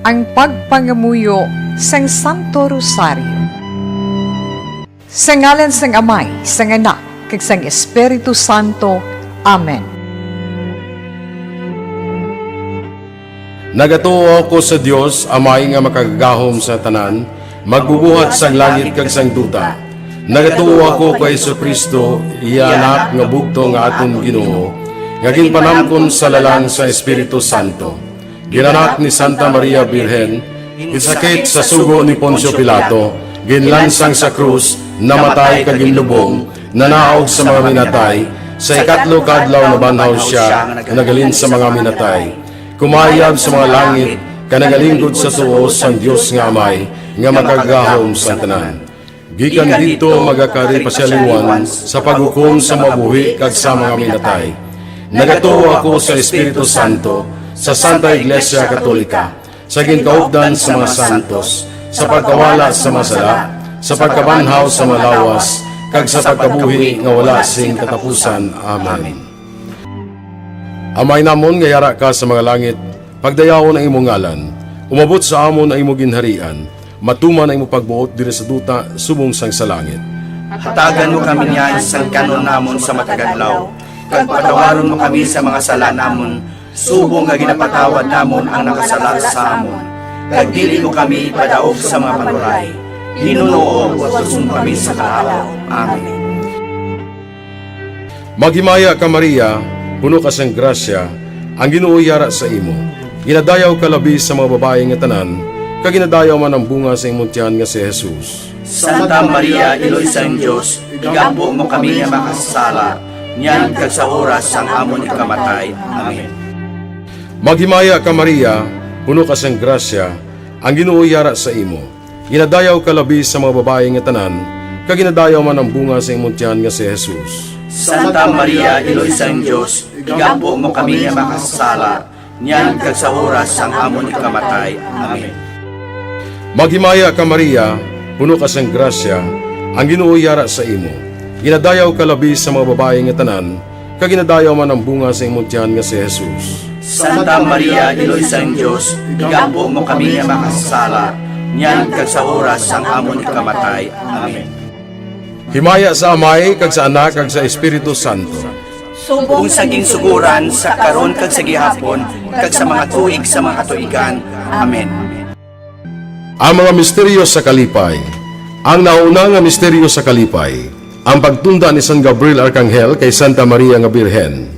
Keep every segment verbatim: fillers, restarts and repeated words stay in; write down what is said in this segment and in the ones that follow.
Ang pagpangamuyo sang Santo Rosario. Sa ngalan sang Amay, sang Anak, kag sang Espiritu Santo. Amen. Nagatuo ako sa Dios, Amay nga Makagagahom sa tanan, Magbubuhat sang langit kag sang duta. Nagatuo ako kay Jesu-Cristo, iya Anak nga bugtong nga aton Ginoo, nga ginpanamkon sa lalang sa Espiritu Santo. Ginanak ni Santa Maria Birhen, ginsakit sa sugo ni Poncio Pilato, ginlansang sa krus, namatay kag ginlubong, nanaog sa mga minatay, sa ikatlo ka adlaw nabanhaw sia, naghalin sa mga minatay. Kumayab sa mga langit, kag nagalinggod sa tuo sang Dios nga Amay, nga Makagagahom sang tanan. Gikan didto magakari pa sia liwat sa paghukom sa mabuhi kag sa mga minatay. Nagatuo ako sa Espiritu Santo, sa Santa Iglesia Katolika, sa ginkaupdan sa mga santos, sa pagkawala sa mga sala, sa pagkabanhaw sa mga lawas, kag sa pagkabuhi nga wala sing katapusan. Amen. Amay namon nga yara ka sa mga langit, pagdayawon ang imo ngalan. Umabot sa amon ang imo ginharian. Matuman ang imo pagbuot diri sa duta subong sang sa langit. Hatagan mo kami niyan sang kan-on namon sa matag adlaw, kag patawaron mo kami sa mga sala namon, subong nga ginapatawad namon ang nakasala sa amon. Kag dili mo kami ipadaog sa mga panuray. Ginoo, utuson mo kami sa kalapaw. Amen. Maghimaya ka, Maria, puno ka sang grasya, ang Ginoo yara sa imo. Ginadayaw ka labi sa mga babayi nga tanan, kag ginadayaw man ang bunga sa imong tiyan nga si Jesus. Santa Maria, Iloy sang Dios, igampo mo kami nga makasasala, niyan kag sa oras sang amon ikamatay. Amen. Maghimaya ka, Maria, puno ka sang grasya, ang Ginoo yara sa imo. Ginadayaw ka labi sa mga babayi nga tanan, kag ginadayaw man ang bunga sa imong tiyan nga si Jesus. Santa Maria, Iloy sang Dios, igampo mo kami nga makasasala, niyan kag sa oras sang amon ikamatay. Amen. Maghimaya ka, Maria, puno ka sang grasya, ang Ginoo yara sa imo. Ginadayaw ka labi sa mga babayi nga tanan, kag ginadayaw man ang bunga sa imong tiyan nga si Jesus. Santa Maria, Iloy sang Dios, igampo mo kami nga makasasala, niyan kag sa oras sang amon ikamatay. Amen. Himaya sa Amay, kag sa Anak, kag sa Espiritu Santo. Subong sa ginsugoran, sa karon, kag sa gihapon, kag sa mga tuig sa mga katuigan. Amen. Ang mga misteryo sa kalipay. Ang nauna nga misteryo sa kalipay, ang pagtunda ni San Gabriel Arkanghel kay Santa Maria nga Birhen.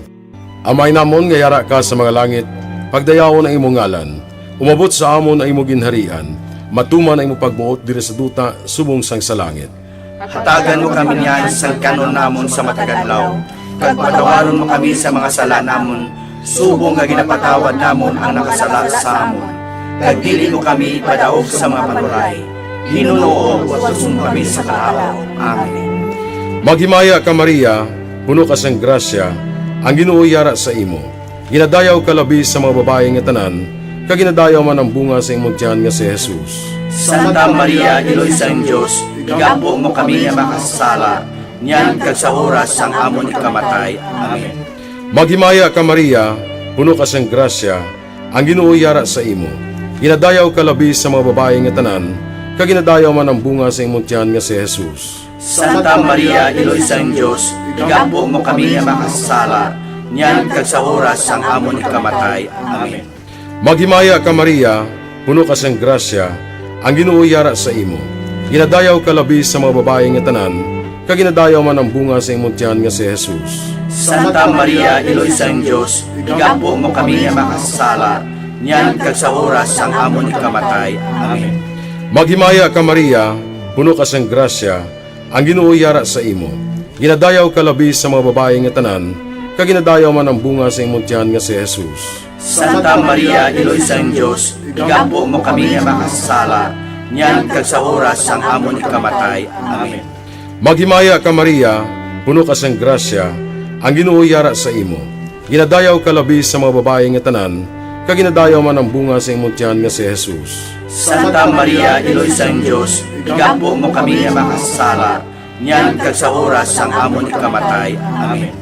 Amay namon nga yara ka sa mga langit, pagdayawon ang imong ngalan. Umabot sa amon ang imong ginharian. Matuman ang imong pagbuot diri sa duta subong sang sa langit. Hatagan mo kami niyan sang kan-on namon sa matag adlaw, kag patawaron mo kami sa mga sala namon, subong nga ginapatawad namon ang nakasala sa amon. Kag dili mo kami ipadaog sa mga panuray. Ginoo, utuson mo kami sa kalapaw. Amen. Maghimaya ka, Maria, puno ka sang grasya, ang Ginoo yara sa imo. Ginadayaw ka labi sa mga babayi nga tanan, kag ginadayaw man ang bunga sa imong tiyan nga si Jesus. Santa Maria, Iloy sang Dios, igampo mo kami nga makasasala, niyan kag sa oras sang amon ikamatay. Amen. Maghimaya ka, Maria, puno ka sang grasya, ang Ginoo yara sa imo. Ginadayaw ka labi sa mga babayi nga tanan, kag ginadayaw man ang bunga sa imong tiyan nga si Jesus. Santa Maria, Iloy sang Dios, igampo mo kami nga makasasala, niyan kag sa oras sang amon ikamatay. Amen. Maghimaya ka, Maria, puno ka sang grasya, ang Ginoo yara sa imo. Ginadayaw ka labi sa mga babayi nga tanan, kag ginadayaw man ang bunga sa imong tiyan nga si Jesus. Santa Maria, Iloy sang Dios, igampo mo kami nga makasasala, niyan kag sa oras sang amon ikamatay. Amen. Maghimaya ka, Maria, puno ka sang grasya, ang Ginoo yara sa imo. Ginadayaw ka labi sa mga babayi nga tanan, kag ginadayaw man ang bunga sa imong tiyan nga si Jesus. Santa Maria, Iloy sang Dios, igampo mo kami nga makasasala, niyan kag sa oras sang amon ikamatay. Amen. Maghimaya ka, Maria, puno ka sang grasya, ang Ginoo yara sa imo. Ginadayaw ka labi sa mga babayi nga tanan, kag ginadayaw man ang bunga sa imong tiyan nga si Jesus. Santa Maria, Iloy sang Dios, igampo mo kami nga makasasala, niyan kag sa oras sang amon ikamatay. Amen.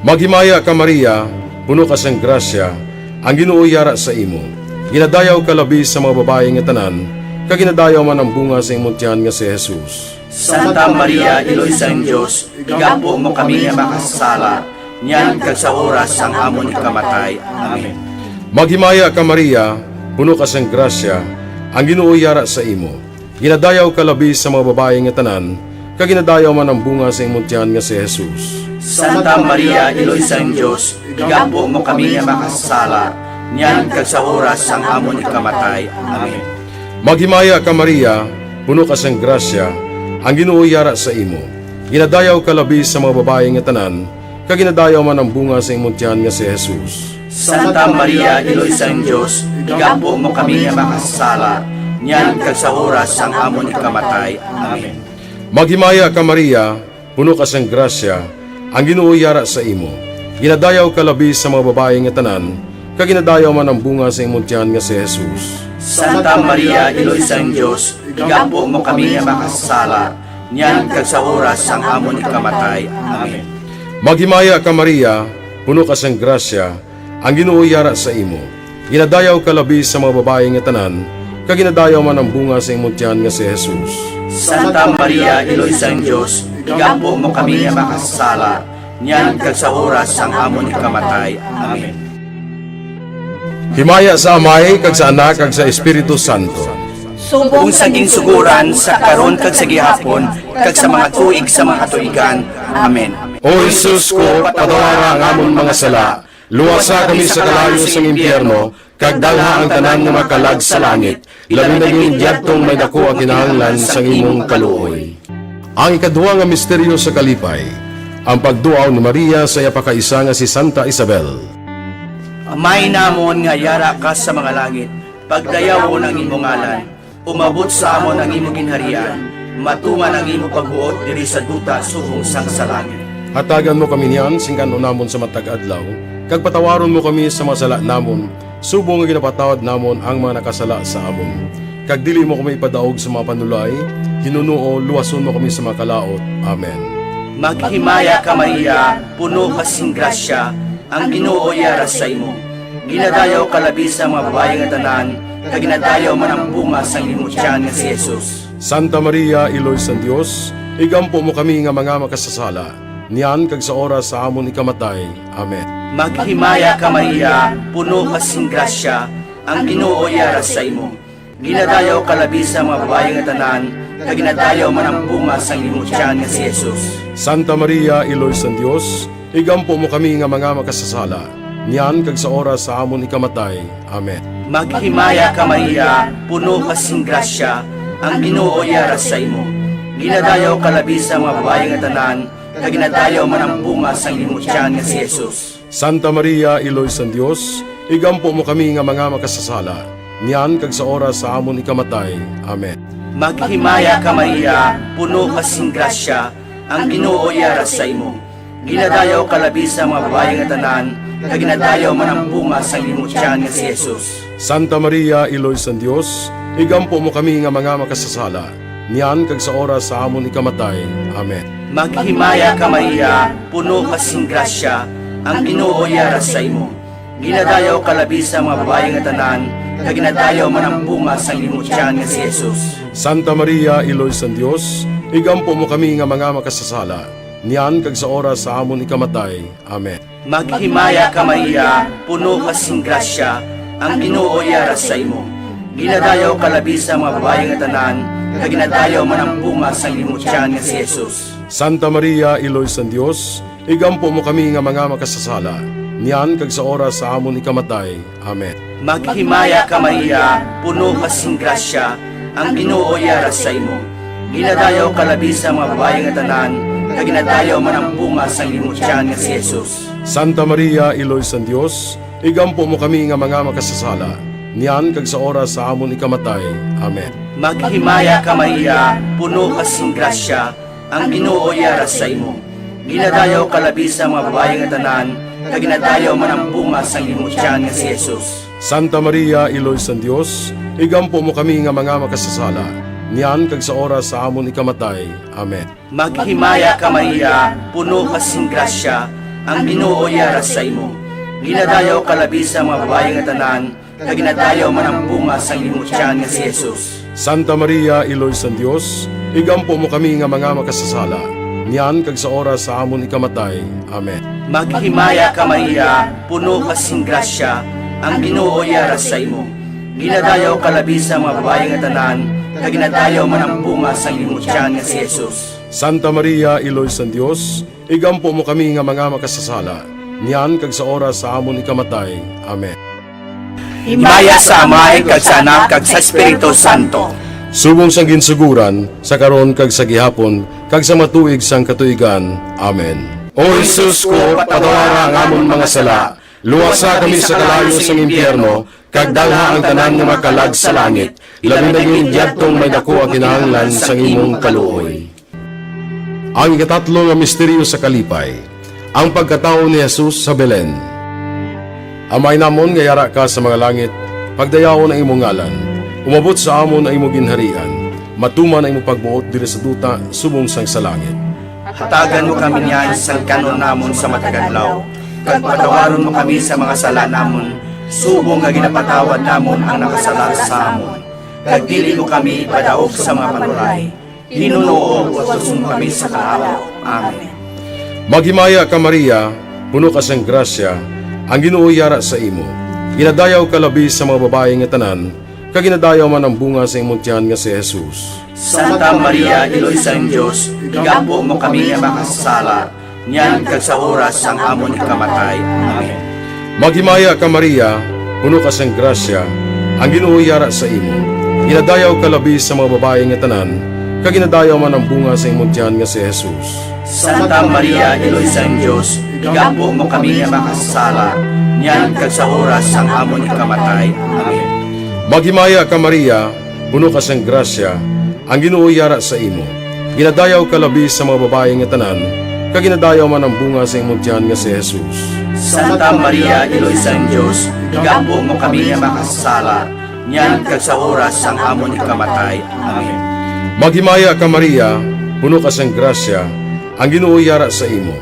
Maghimaya ka, Maria, puno ka sang grasya, ang Ginoo yara sa imo. Ginadayaw ka labi sa mga babayi nga tanan, kag ginadayaw man ang bunga sa imong tiyan nga si Jesus. Santa Maria, Iloy sang Dios, igampo mo kami nga makasasala, niyan kag sa oras sang amon ikamatay. Amen. Maghimaya ka, Maria, puno ka sang grasya, ang Ginoo yara sa imo. Ginadayaw ka labi sa mga babayi nga tanan, kag ginadayaw man ang bunga sa imong tiyan nga si Jesus. Santa Maria, Iloy sang Dios, igampo mo kami nga makasasala, niyan kag sa oras sang amon ikamatay. Amen. Maghimaya ka, Maria, puno ka sang grasya, ang Ginoo yara sa imo. Ginadayaw ka labi sa mga babayi nga tanan, kag ginadayaw man ang bunga sa imong tiyan nga si Jesus. Santa Maria, Iloy sang Dios, igampo mo kami nga makasasala, niyan kag sa oras sang amon ikamatay. Amen. Maghimaya ka, Maria, puno ka sang grasya, ang Ginoo yara sa imo. Ginadayaw ka labi sa mga babayi nga tanan, kag ginadayaw man ang bunga sa imong tiyan nga si Jesus. Santa Maria, Iloy sang Dios, igampo mo kami nga makasasala, niyan kag sa oras sang amon ikamatay. Amen. Maghimaya ka, Maria, puno ka sang grasya, ang Ginoo yara sa imo. Ginadayaw ka labi sa mga babayi nga tanan, kag ginadayaw man ang bunga sa imong tiyan nga si Jesus. Santa Maria, Iloy sang Dios, igampo mo kami nga makasasala, niyan kag sa oras sang amon ikamatay. Amen. Himaya sa Amay, kag sa Anak, kag sa Espiritu Santo. Subong sa ginsugoran, sa karon, kag sa gihapon, kag sa mga tuig sa mga katuigan. Amen. O Jesus ko, patawara ang amon mga sala, luwasa kami sa kalayo sang impyerno, kag dalha ang tanan nga makalag sa langit, labi na gid yadtong may daku ang kinahanglan sang imong kaluoy. Ang ikaduha nga misteryo sa kalipay, ang pagduaw ni Maria sa iya pakaisa nga si Santa Isabel. Amay namon nga yara ka sa mga langit, pagdayawon ang imo ngalan, umabot sa amon ang imo ginharian, matuman ang imo pagbuot diri sa duta subong sang sa langit. Hatagan mo kami niyan sing kan-on namon sa matag adlaw, kag patawaron mo kami sa mga sala namon, subong nga ginapatawad namon ang mga nakasala sa amon. Kag dili mo kami ipadaog sa mga panulay, hinunoo luwason mo kami sa mga kalaut. Amen. Maghimaya ka, Maria, puno ka sing grasya, ang Ginoo yara sa imo. Ginadayaw ka labi sa mga babayi nga tanan, kag ginadayaw man ang bunga sang imo tiyan nga si Jesus. Santa Maria, Iloy sang Dios, igampo mo kami nga mga makasasala, niyan kag sa oras sa amon ikamatay. Amen. Maghimaya ka, Maria, puno ka sing grasya, ang Ginoo yara sa imo. Ginadayaw ka labi sa mga babayi nga tanan, kag ginadayaw man ang bunga sang imo tiyan nga si Jesus. Santa Maria, Iloy sang Dios, igampo mo kami nga mga makasasala, niyan kag sa oras sa amon ikamatay. Amen. Maghimaya ka, Maria, puno ka sing grasya, ang Ginoo yara sa imo. Ginadayaw ka labi sa mga babayi nga tanan, kag ginadayaw man ang bunga sang imo tiyan nga si Jesus. Santa Maria, Iloy sang Dios, igampo mo kami nga mga makasasala, niyan kag sa oras sa amon ikamatay. Amen. Maghimaya ka, Maria, puno ka sing grasya, ang Ginoo yara sa imo. Ginadayaw ka labi sa mga babayi nga tanan, kag ginadayaw man ang bunga sang imo tiyan nga si Jesus. Santa Maria, Iloy sang Dios, igampo mo kami nga mga makasasala, niyan kag sa oras sa amon ikamatay. Amen. Maghimaya ka, Maria, puno ka sing grasya, ang Ginoo yara sa imo. Ginadayaw ka labi sa mga babayi nga tanan, kag ginadayaw man ang bunga sang imo tiyan nga si Jesus. Santa Maria, Iloy sang Dios, igampo mo kami nga mga makasasala, niyan kag sa oras sa amon ikamatay. Amen. Maghimaya ka, Maria, puno ka sing grasya, ang Ginoo yara sa imo. Ginadayaw ka labi sa mga babayi nga tanan, kag ginadayaw man ang bunga sang imo tiyan nga si Jesus. Santa Maria, Iloy sang Dios, igampo mo kami nga mga makasasala, niyan kag sa oras sa amon ikamatay. Amen. Maghimaya ka, Maria, puno ka sing grasya, ang Ginoo yara sa imo. Ginadayaw ka labi sa mga babayi nga tanan, kag ginadayaw man ang bunga sang imo tiyan nga si Jesus. Santa Maria, Iloy sang Dios, igampo mo kami nga mga makasasala, niyan kag sa oras sa amon ikamatay. Amen. Maghimaya ka, Maria, puno ka sing grasya, ang Ginoo yara sa imo. Ginadayaw ka labi sa mga babayi nga tanan, kag ginadayaw man ang bunga sang imo tiyan nga si Jesus. Santa Maria, Iloy sang Dios, igampo mo kami nga mga makasasala, niyan kag sa oras sa amon ikamatay. Amen. Maghimaya ka, Maria, puno ka sing grasya, ang Ginoo yara sa imo. Ginadayaw ka labi sa mga babayi nga tanan, kag ginadayaw man ang bunga sang imong tiyan nga si Jesus. Santa Maria, Iloy sang Dios, igampo mo kami nga mga makasasala, niyan kag sa oras sa amon ikamatay. Amen. Maghimaya ka, Maria, puno ka sing grasya, ang Ginoo yara sa imo. Ginadayaw ka labi sa mga babayi nga tanan, kag ginadayaw man ang bunga sang imong tiyan nga si Jesus. Santa Maria, Iloy sang Dios, igampo mo kami nga mga makasasala, niyan kag sa oras sa amon ikamatay. Amen. Himaya sa Amay, kag sa Anak, kag sa Espiritu Santo. Subong sang ginsugoran, sa karon kag sa gihapon, kag sa matuig sang katuigan. Amen. O Jesus ko, patawara ang amon mga sala, luwasa kami sa kalayo sang impyerno, kag dalha ang tanan nga makalag sa langit, labi na gid yadtong may daku ang kinahanglan sang imong kaluoy. Ang ikatatlo nga misteryo sa kalipay, ang pagkatawo ni Jesus sa Belen. Amay namon nga yara ka sa mga langit, pagdayawon ang imong ngalan, umabot sa amon ang imong ginharian, matuman ang imong pagbuot diri sa duta subong sang sa langit. Hatagan mo kami niyan sang kan-on namon sa matag adlaw, kag patawaron mo kami sa mga sala namon, subong nga ginapatawad namon ang nakasala sa amon. Kag dili mo kami ipadaog sa mga panulay, Ginoo, uwaton mo kami sa kaalam. Amen. Maghimaya ka, Maria, puno ka sang grasya, ang Ginoo yara sa imo. Ginadayaw ka labi sa mga babayi nga tanan, kag ginadayaw man ang bunga sa imong tiyan nga si Jesus. Santa Maria, Iloy sang Dios, igampo mo kami nga makasasala, niyan kag sa oras sang amon ikamatay. Amen. Maghimaya ka, Maria, puno ka sang grasya, ang Ginoo yara sa imo. Ginadayaw ka labi sa mga babayi nga tanan, kag ginadayaw man ang bunga sa imong tiyan nga si Jesus. Santa Maria, Iloy sang Dios, igampo mo kami nga makasasala, niyan kag sa oras sang amon ikamatay. Amen. Maghimaya ka, Maria, puno ka sang grasya, ang Ginoo yara sa imo. Ginadayaw ka labi sa mga babayi nga tanan, kag ginadayaw man ang bunga sa imong tiyan nga si Jesus. Santa Maria, Iloy sang Dios, igampo mo kami nga makasasala, niyan kag sa oras sang amon ikamatay. Amen. Maghimaya ka, Maria, puno ka sang grasya, ang Ginoo yara sa imo.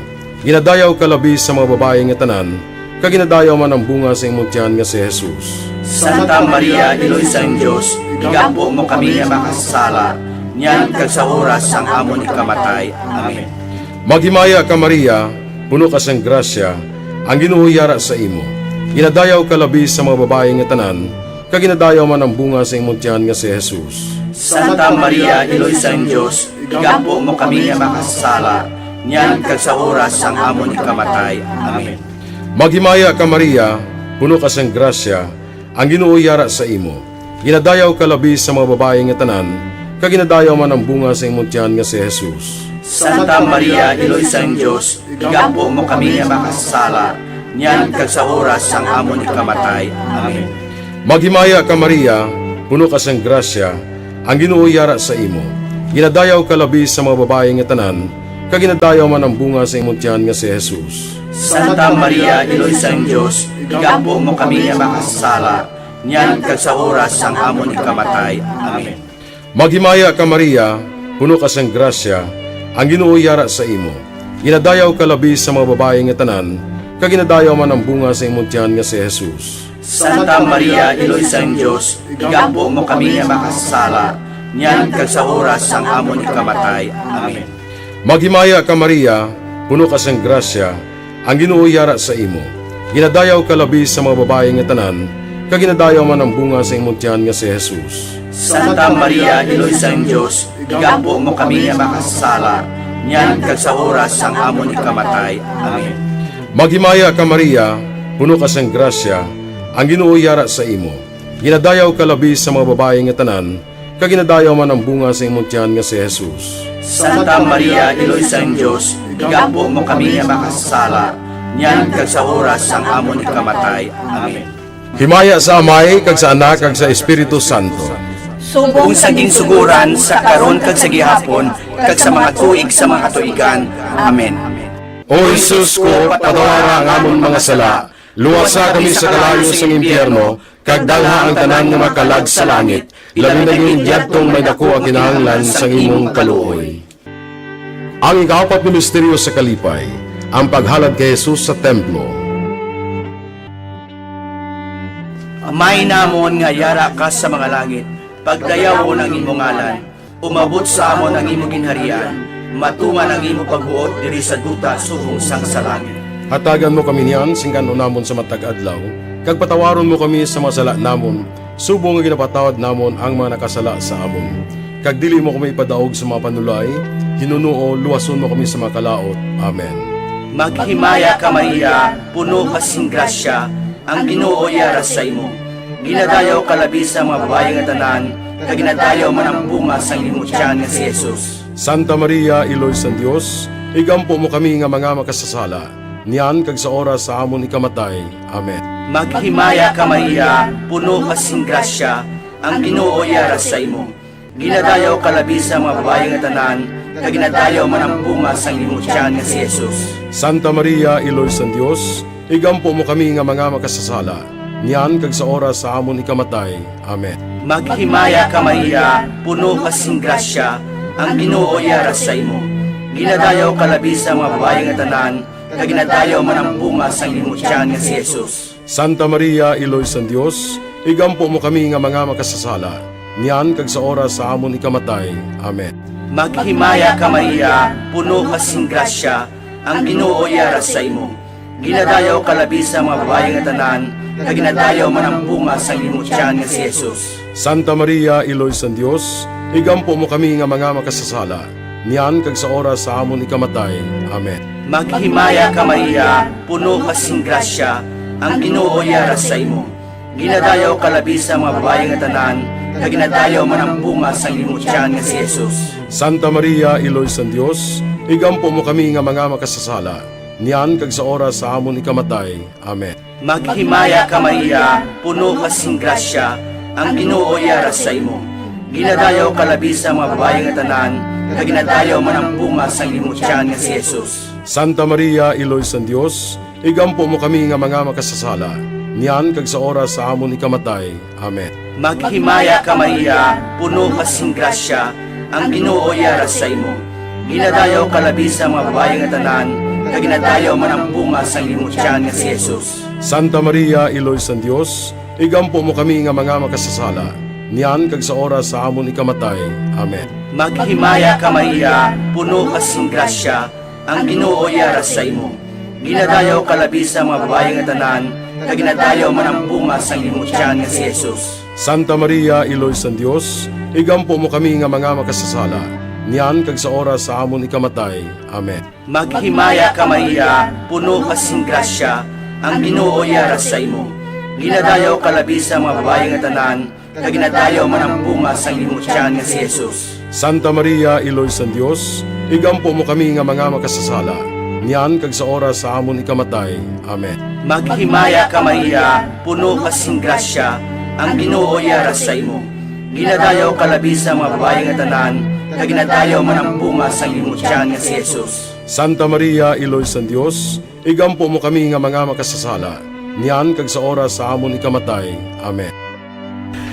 Ginadayaw ka labi sa mga babayi nga tanan, kag ginadayaw man ang bunga sa imong tiyan nga si Jesus. Santa Maria, Iloy sang Dios, igampo mo kami nga makasasala, niyan kag sa oras sang amon ikamatay. Amen. Maghimaya ka, Maria, puno ka sang grasya, ang Ginoo yara sa imo. Ginadayaw ka labi sa mga babayi nga tanan, kag ginadayaw man ang bunga sa imong tiyan nga si Jesus. Santa Maria, Iloy sang Dios, igampo mo kami nga makasasala, niyan kag sa oras sang amon ikamatay. Amen. Maghimaya ka, Maria, puno ka sang grasya, ang Ginoo yara sa imo. Ginadayaw ka labi sa mga babayi nga tanan, kag ginadayaw man ang bunga sa imong tiyan nga si Jesus. Santa Maria, Iloy sang Dios, igampo mo kami nga makasasala, niyan kag sa oras sang amon ikamatay. Amen. Maghimaya ka, Maria, puno ka sang grasya, ang Ginoo yara sa imo. Ginadayaw ka labi sa mga babayi nga tanan, kag ginadayaw man ang bunga sa imong tiyan nga si Jesus. Santa Maria, Iloy sang Dios, igampo mo kami nga makasasala, niyan kag sa oras sang amon ikamatay. Amen. Maghimaya ka, Maria, puno ka sang grasya, ang Ginoo yara sa imo. Ginadayaw ka labi sa mga babayi nga tanan, kag ginadayaw man ang bunga sa imong tiyan nga si Jesus. Santa Maria, Iloy sang Dios, igampo mo kami nga makasasala, niyan kag sa oras sang amon ikamatay. Amen. Maghimaya ka, Maria, puno ka sang grasya, ang Ginoo yara sa imo. Ginadayaw ka labi sa mga babayi nga tanan, kag ginadayaw man ang bunga sa imong tiyan nga si Jesus. Santa Maria, Iloy sang Dios, igampo mo kami nga makasasala, niyan kag sa oras sang amon ikamatay. Amen. Maghimaya ka, Maria, puno ka sang grasya, ang Ginoo yara sa imo. Ginadayaw ka labi sa mga babayi nga tanan, kag ginadayaw man ang bunga sa imong tiyan nga si Jesus. Santa Maria, Iloy sang Dios, igampo mo kami nga makasasala, niyan kag sa oras sang amon ikamatay. Amen. Himaya sa Amay, kag sa Anak, kag sa Espiritu Santo. Subong sa ginsugoran, sa karon, kag sa gihapon, kag sa mga tuig sa mga katuigan. Amen. O Jesus ko, patawara ang amon mga sala, luwasa kami sa kalayo sang impyerno, kag dalha ang tanan nga makalag sa langit, labi na gid yadtong may daku ang kinahanglan sang imong kaluoy. Ang ikaapat nga misteryo sa kalipay, ang paghalad kay Jesus sa templo. Amay namon nga yara ka sa mga langit, pagdayawon ang imo ngalan. Umabot sa amon ang imo ginharian. Matuman ang imo pagbuot diri sa duta subong sang sa langit. Hatagan mo kami niyan sing kan-on namon sa matag adlaw, kag patawaron mo kami sa mga sala namon, subong nga ginapatawad namon ang mga nakasala sa amon. Kag dili mo kami ipadaog sa mga panulay, hinunoo luwason mo kami sa mga kalaut. Amen. Maghimaya ka, Maria, puno ka sing grasya, ang Ginoo yara sa imo. Ginadayaw ka labi sa mga babayi nga tanan, kag ginadayaw man ang bunga sang imo tiyan nga si Jesus. Santa Maria, Iloy sang Dios, igampo mo kami nga mga makasasala, niyan kag sa oras sa amon ikamatay. Amen. Maghimaya ka, Maria, puno ka sing grasya, ang Ginoo yara sa imo. Ginadayaw ka labi sa mga babayi nga tanan, kag ginadayaw man ang bunga sang imo tiyan nga si Jesus. Santa Maria, Iloy sang Dios, igampo mo kami nga mga makasasala, niyan kag sa oras sa amon ikamatay. Amen. Maghimaya ka, Maria, puno ka sing grasya, ang Ginoo yara sa imo. Ginadayaw ka labi sa mga babayi nga tanan, kag ginadayaw man ang bunga sang imo tiyan nga si Jesus. Santa Maria, Iloy sang Dios, igampo mo kami nga mga makasasala, niyan kag sa oras sa amon ikamatay. Amen. Maghimaya ka, Maria, puno ka sing grasya, ang Ginoo yara sa imo. Ginadayaw ka labi sa mga babayi nga tanan, kag ginadayaw man ang bunga sang imo tiyan nga si Jesus. Santa Maria, Iloy sang Dios, igampo mo kami nga mga makasasala, niyan kag sa oras sa amon ikamatay. Amen. Maghimaya ka, Maria, puno ka sing grasya, ang Ginoo yara sa imo. Ginadayaw ka labi sa mga babayi nga tanan, kag ginadayaw man ang bunga sang imo tiyan nga si Jesus. Santa Maria, Iloy sang Dios, igampo mo kami nga mga makasasala, niyan kag sa oras sa amon ikamatay. Amen. Maghimaya ka, Maria, puno ka sing grasya, ang Ginoo yara sa imo. Ginadayaw ka labi sa mga babayi nga tanan, kag ginadayaw man ang bunga sang imo tiyan nga si Jesus. Santa Maria, Iloy sang Dios, igampo mo kami nga mga makasasala, niyan kag sa oras sa amon ikamatay. Amen. Maghimaya ka, Maria, puno ka sing grasya, ang Ginoo yara sa imo. Ginadayaw ka labi sa mga babayi nga tanan, kag ginadayaw man ang bunga sang imo tiyan nga si Jesus. Santa Maria, Iloy sang Dios, igampo mo kami nga mga makasasala, niyan kag sa oras sa amon ikamatay. Amen. Maghimaya ka, Maria, puno ka sing grasya, ang Ginoo yara sa imo. Ginadayaw ka labi sa mga babayi nga tanan, kag ginadayaw man ang bunga sang imo tiyan nga si Jesus. Santa Maria, Iloy sang Dios, igampo mo kami nga mga makasasala, niyan kag sa oras sa amon ikamatay. Amen. Maghimaya ka, Maria, puno ka sing grasya, ang Ginoo yara sa imo. Ginadayaw ka labi sa mga babayi nga tanan, kag ginadayaw man ang bunga sang imo tiyan nga si Jesus. Santa Maria, Iloy sang Dios, igampo mo kami nga mga makasasala, niyan kag sa oras sa amon ikamatay. Amen. Maghimaya ka, Maria, puno ka sing grasya, ang Ginoo yara sa imo. Ginadayaw ka labi sa mga babayi nga tanan, kag ginadayaw man ang bunga sang imo tiyan nga si Jesus. Santa Maria, Iloy sang Dios, igampo mo kami nga mga makasasala, niyan kag sa oras sa amon ikamatay. Amen.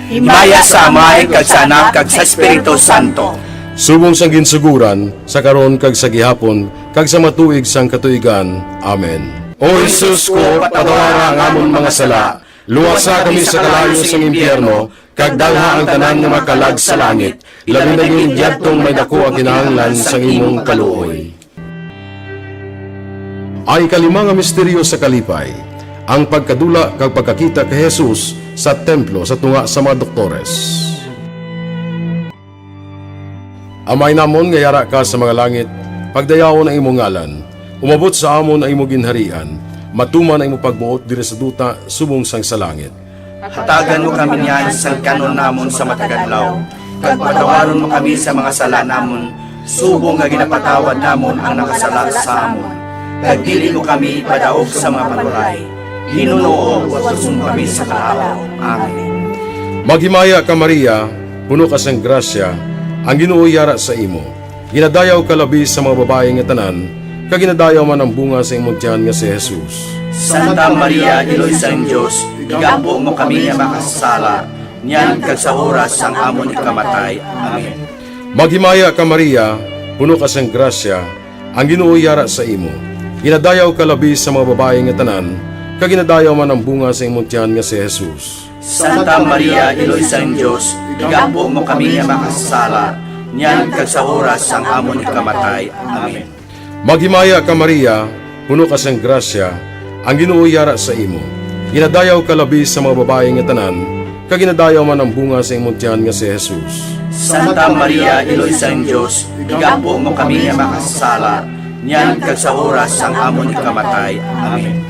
Himaya sa Amay, kag sa Anak, kag sa Espiritu Santo. Subong sang ginsugoran, sa karon, kag sa gihapon, kag sa mga tuig sang katuigan. Amen. O Jesus ko, patawara ang amon mga sala, luwasa kami sa kalayo sang impyerno, kag dalha ang tanan nga mga kalag sa langit, labi na gid yadtong may daku ang kinahanglan sang imong kaluoy. Ang ikalima nga misteryo sa kalipay, ang pagkadula kag pagkakita kay Jesus sa templo sa tunga sa mga doktores. Amay namon nga yara ka sa mga langit, pagdayawon ang imong ngalan. Umabot sa amon ang imong ginharian. Matuman ang imong pagbuot diri sa duta subong sang sa langit. Hatagan mo kami niyan sang kan-on namon sa matag adlaw, kag patawaron mo kami sa mga sala namon, subong nga ginapatawad namon ang nakasala sa amon. Kag dili mo kami ipadaog sa mga panulay. Hinunoo, luwason mo kami sa kalaut. Amen. Maghimaya ka, Maria, puno ka sang grasya, ang Ginoo yara sa imo. Ginadayaw ka labi sa mga babayi nga tanan, kag ginadayaw man ang bunga sa imong tiyan nga si Jesus. Santa Maria, Iloy sang Dios, igampo mo kami nga makasasala, niyan kag sa oras sang amon ikamatay. Amen. Maghimaya ka, Maria, puno ka sang grasya, ang Ginoo yara sa imo. Ginadayaw ka labi sa mga babayi nga tanan, kag ginadayaw man ang bunga sa imong tiyan nga si Jesus. Santa Maria, Iloy sang Dios, igampo mo kami nga makasasala, niyan kag sa oras sang amon ikamatay. Amen. Maghimaya ka, Maria, puno ka sang grasya, ang Ginoo yara sa imo. Ginadayaw ka labi sa mga babayi nga tanan, kag ginadayaw man ang bunga sa imong tiyan nga si Jesus. Santa Maria, Iloy sang Dios, igampo mo kami nga makasasala, niyan kag sa oras sang amon ikamatay. Amen.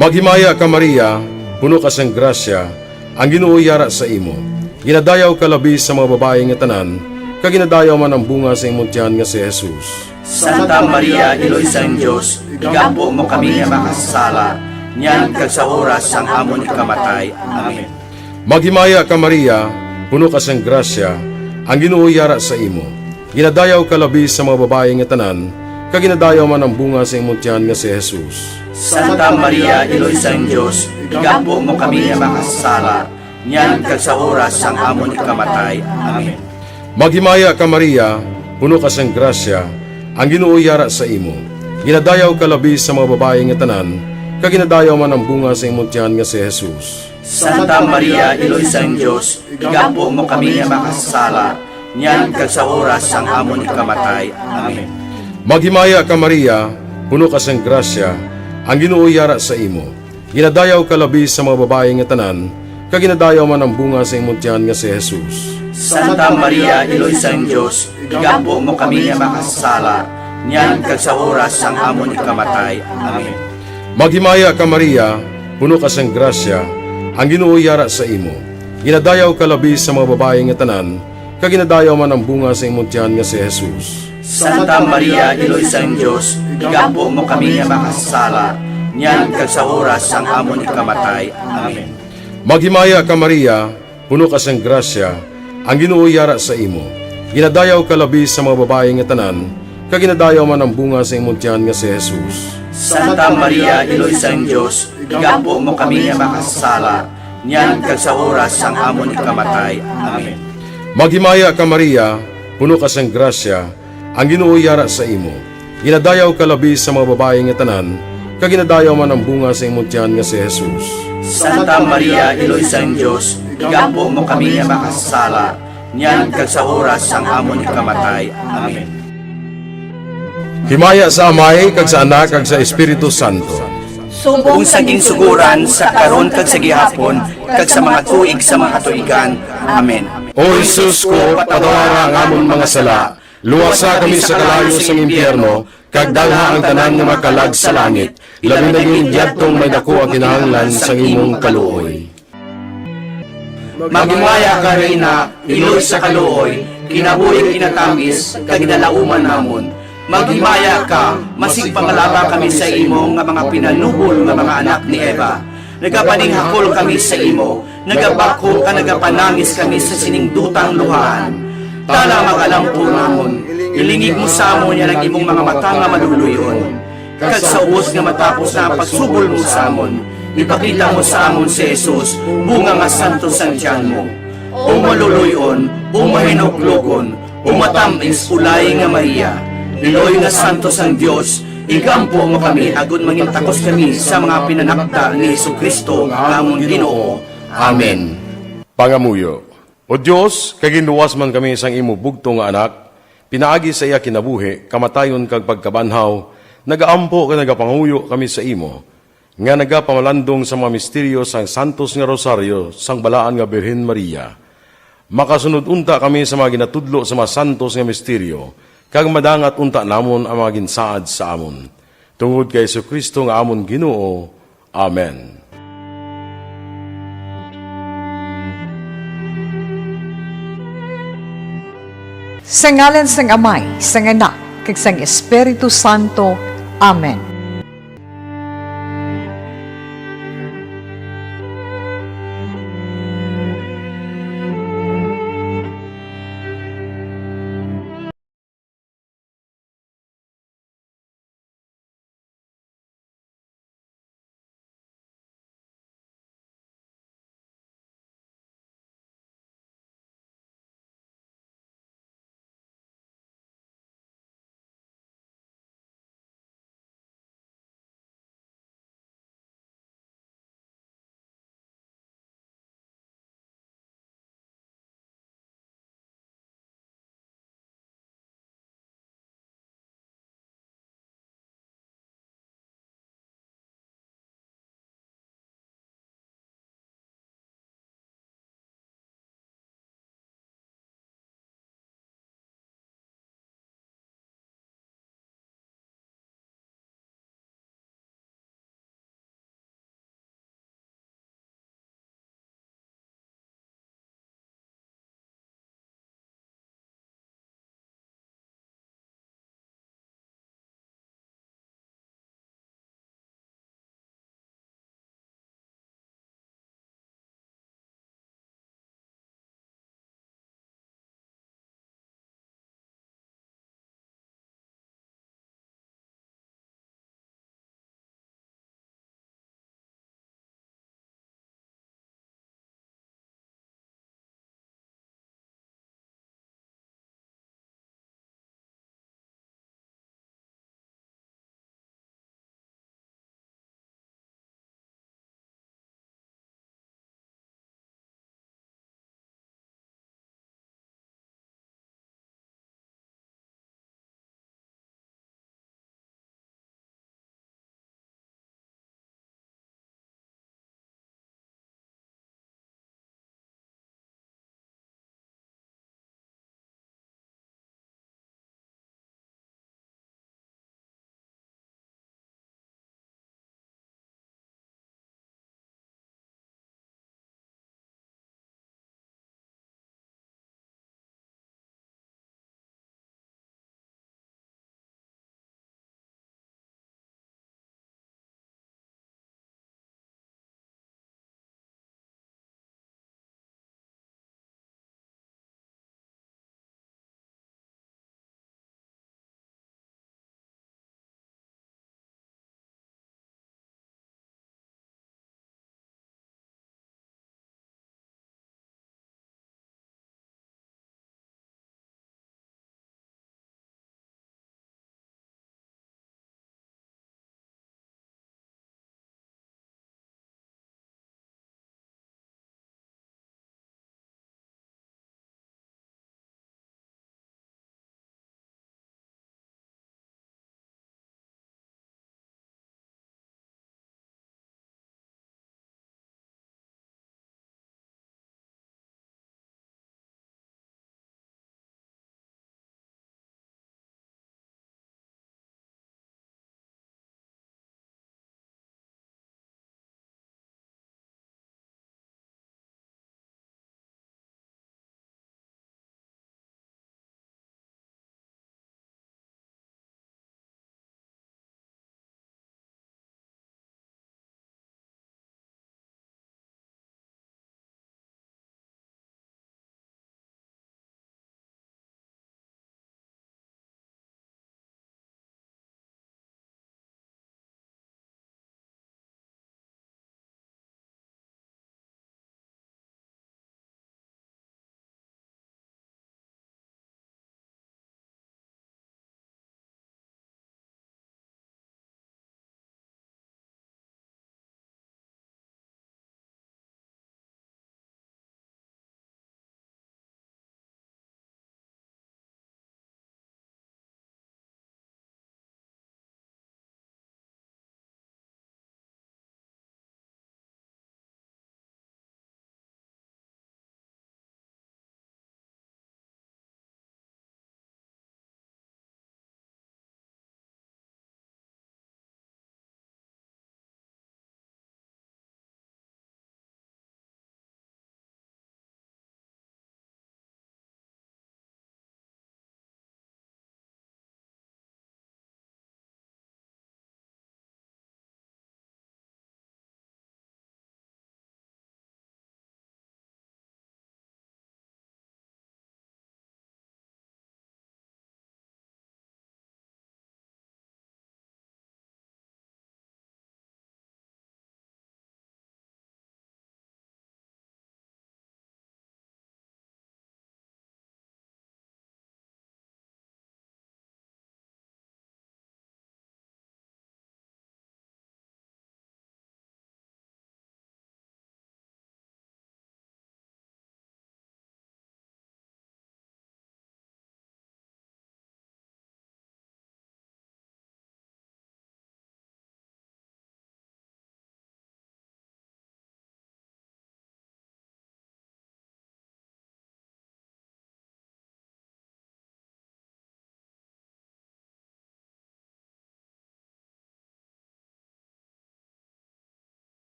Maghimaya ka, Maria, puno ka sang grasya, ang Ginoo yara sa imo. Ginadayaw ka labi sa mga babayi nga tanan, kag ginadayaw man ang bunga sa imong tiyan nga si Jesus. Santa Maria, Iloy sang Dios, igampo mo kami nga makasasala, niyan kag sa oras sang amon ikamatay. Amen. Maghimaya ka, Maria, puno ka sang grasya, ang Ginoo yara sa imo. Ginadayaw ka labi sa mga babayi nga tanan, kag ginadayaw man ang bunga sa imong tiyan nga si Jesus. Santa Maria, Iloy sang Dios, igampo mo kami nga makasasala, niyan kag sa oras sang amon ikamatay. Amen. Maghimaya ka, Maria, puno ka sang grasya, ang Ginoo yara sa imo. Ginadayaw ka labi sa mga babayi nga tanan, kag ginadayaw man ang bunga sa imong tiyan nga si Jesus. Santa Maria, Iloy sang Dios, igampo mo kami nga makasasala, niyan kag sa oras sang amon ikamatay. Amen. Maghimaya ka, Maria, puno ka sang grasya, ang Ginoo yara sa imo. Ginadayaw ka labi sa mga babayi nga tanan, kag ginadayaw man ang bunga sa imong tiyan nga si Jesus. Santa Maria, Iloy sang Dios, igampo mo kami nga makasasala, niyan kag sa oras sang amon ikamatay. Amen. Maghimaya ka, Maria, puno ka sang grasya, ang Ginoo yara sa imo. Ginadayaw ka labi sa mga babayi nga tanan, kag ginadayaw man ang bunga sa imong tiyan nga si Jesus. Santa Maria, Iloy sang Dios, igampo mo kami nga makasasala, niyan kag sa oras sang amon ikamatay. Amen. Maghimaya ka, Maria, puno ka sang grasya, ang Ginoo yara sa imo. Ginadayaw ka labi sa mga babayi nga tanan, kag ginadayaw man ang bunga sa imong tiyan nga si Jesus. Santa Maria, Iloy sang Dios, igampo mo kami nga makasasala, niyan kag sa oras sang amon ikamatay. Amen. Maghimaya ka, Maria, puno ka sang grasya, ang Ginoo yara sa imo. Ginadayaw ka labi sa mga babayi nga tanan, kag ginadayaw man ang bunga sa imong tiyan nga si Jesus. Santa Maria, Iloy sang Dios, igampo mo kami nga makasasala, niyan kag sa oras sang amon ikamatay. Amen. Himaya sa Amay, kag sa Anak, kag sa Espiritu Santo. Subong sa ginsugoran, sa karon, kag sa gihapon, kag sa mga tuig sa mga katuigan. Amen. O Jesus ko, patawara ang amon mga sala, luwasa kami sa kalayo sang impyerno, kag dalha ang tanan nga makalag sa langit, labi na gid yadtong may daku ang kinahanglan sang imong kaluoy. Maghimaya ka, Reyna, iloy sa kaluoy, kinabuhi kinatamis, kag ginalauman namon. Maghimaya ka, masigpangalaba kami sa imo nga mga pinanubol nga mga anak ni Eva. Nagapaninghakol kami sa imo, nagabakho kag nagapanangis kami sa sining dutang luhaan. Tala, mag-alampo namon, ilingig mo sa amon yan ang imong mga mata nga maluluy-on. Kag sa ubos nga matapos na ang pagsubol mo sa amon, ipakita mo sa amon si Jesus, bunga nga santos sang tiyan mo. O maluluy-on, o mahinuklogon, o matamis, ulay nga Maria, iloy nga santos sang Dios, igampo mo kami agod mangintakos kami sa mga pinanakda ni Jesu-Cristo nga amon Ginoo. Amen. Pangamuyo. O Dios, kay ginluwas man kami sang imo bugtong nga Anak, pinaagi sa iya kinabuhi, kamatayon, kag pagkabanhaw, nagaampo kag nagapangamuyo kami sa imo, nga nagapamalandong sa mga misteryo sang santos nga rosaryo sang Balaan nga Birhen Maria. Makasunod unta kami sa mga ginatudlo sa mga santos nga misteryo, kag madangat unta namon ang mga ginsaad sa amon. Tungod kay Jesu-Cristo nga amon Ginoo. Amen. Sa ngalan sang Amay, sang Anak, kag sang Espiritu Santo. Amen.